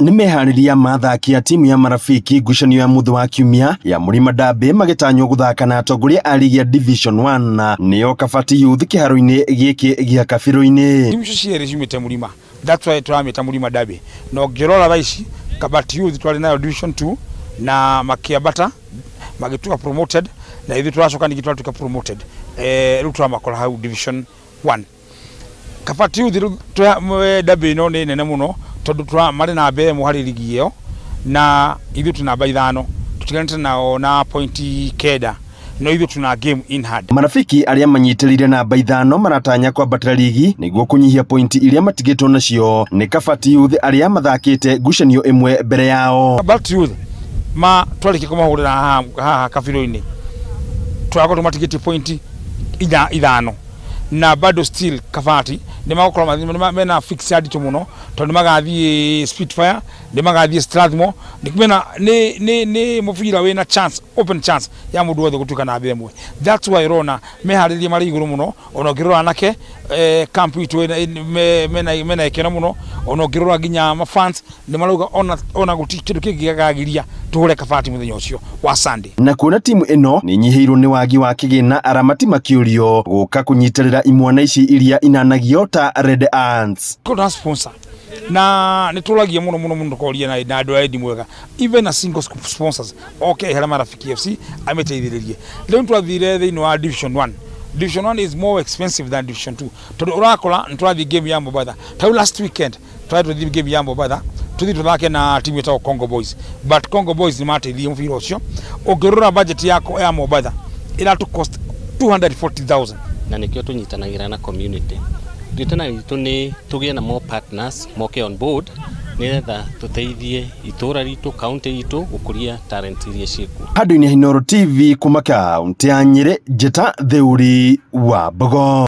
Nĩ meharĩria ma athaki a timu ya Marafiki ngucanio ya mũthĩ wa kiumia ya Mũrima Derby magĩtanywo gũthaka na atongoria a ligi ya Division 1 nĩo Kabati Youth kĩharo-inĩ gĩkĩ gĩa Kabirũ-inĩ. Timu icio cierĩ ciumĩte Mũrima, that's why tũramĩta Mũrima Derby. Na ũngĩrora thaa ici Kabati Youth twarĩ nayo Division 2 na makĩambata magĩtuĩka promoted, na ithuĩ tũracoka ningĩ twatuĩka promoted, rĩu tũramakora hau Division 1. Kabati Youth rĩu derby ĩno nĩ nene mũno tondũ marĩ namba ĩmwe harĩ ligi ĩyo na ithuĩ twĩ namba 5, tũtiganĩte nao na pointi 9, no ithuĩ tuna game in hand. Marafiki arĩa manyitĩrĩire namba 5 maratanya kwambatĩra ligi nĩguo kũnyihia pointi iria matigĩtwo nacio nĩ Kabati Youth arĩa mathakĩte ngucanio ĩmwe mbere yao. Kabati Youth ma twarĩkia kũmahũrĩra haha Kabirũ-inĩ tũrakorwo tũmatigĩtie pointi 5, na bado still Kabati nĩ magũkorwo mena fixture nditũ mũno tondũ nĩ magathiĩ Spitfire, nĩ magathiĩ Strathmore, mena nĩ mũbira wĩna chance, open chance ya mũndũ wothe gũtuĩka namba ĩmwe. That's why ũrona meharĩrie marĩ igũrũ mũno. Ona ũngĩrora anake camp itũ mena ikeno mũno, ona ũngĩrora nginya mafans nĩ marauga ona gũtirĩ kĩndũ kĩngĩ gĩkagiria tũhũre Kabati mũthenya ũcio wa Sunday. Na kuona timu ĩno nĩ nyihĩirwo nĩ wagi wa kĩgĩna, aramati makĩũrio gũka kũnyitĩrĩra imwana ici iria inanagio ta Red Ants. Kuna sponsor na nĩ tũragia mũno mũno mũno tũkoria na andũ a Eddie Mwega, even a single sponsors okay harĩa Marafiki FC ameteithĩrĩrie. Rĩu twathire thĩinĩ wa Division 1. Division 1 is more expensive than Division 2 tondũ ũrakora nĩ tũrathiĩ game ya Mombatha. Ta rĩu last weekend tũrathiĩ game ya Mombatha, tũthiĩ tũthake na timu ĩtagwo Congo Boys, but Congo Boys nĩ mateithirie mũbira ũcio. Ũngĩrora budget yako ya Mombatha ĩratũ cost 240,000. Na nĩkĩo tũnyitanagĩra na community. Rĩtana ritũ nĩ tũgĩe na more partners moke on board nĩgetha tũteithie itũra ritũ, county itũ gũkũria talent iria ciĩkuo. Handũ-inĩ ha Inooro TV kuma kaunti ya Nyĩrĩ, Njĩta Theuri wa Mbogo.